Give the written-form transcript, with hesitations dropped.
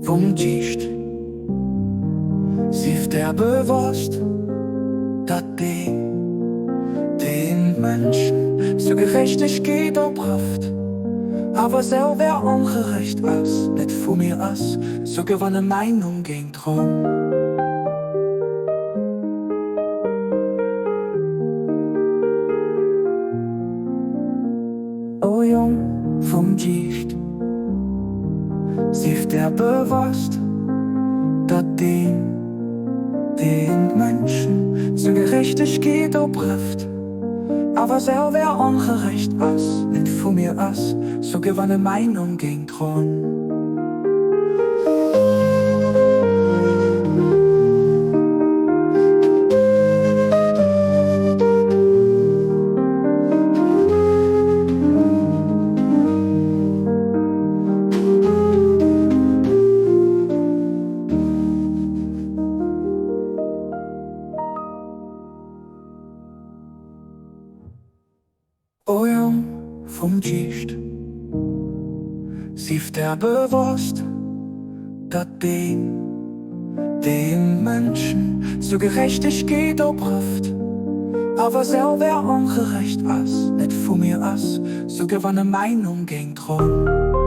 vum Geescht, Sief der bewosst, datt deen, deen d'Mënschen zur Gerechtegkeet oprëfft, awer selwer ongerecht ass, net vu mir ass, souguer wann e mäin Numm géing droen. O Jong vum Geescht, sief der bewosst, datt deen, deen d'Mënschen zur Gerechtegkeet oprëfft, awer selwer ongerecht ass, net vu mir ass, souguer wann e mäin Numm géing droen. O Jong vum Geescht, sief der bewosst, datt deen, deen d'Mënschen zur Gerechtegkeet oprëfft, awer selwer ongerecht ass, net vu mir ass, souguer wann e mäin Numm géing droen.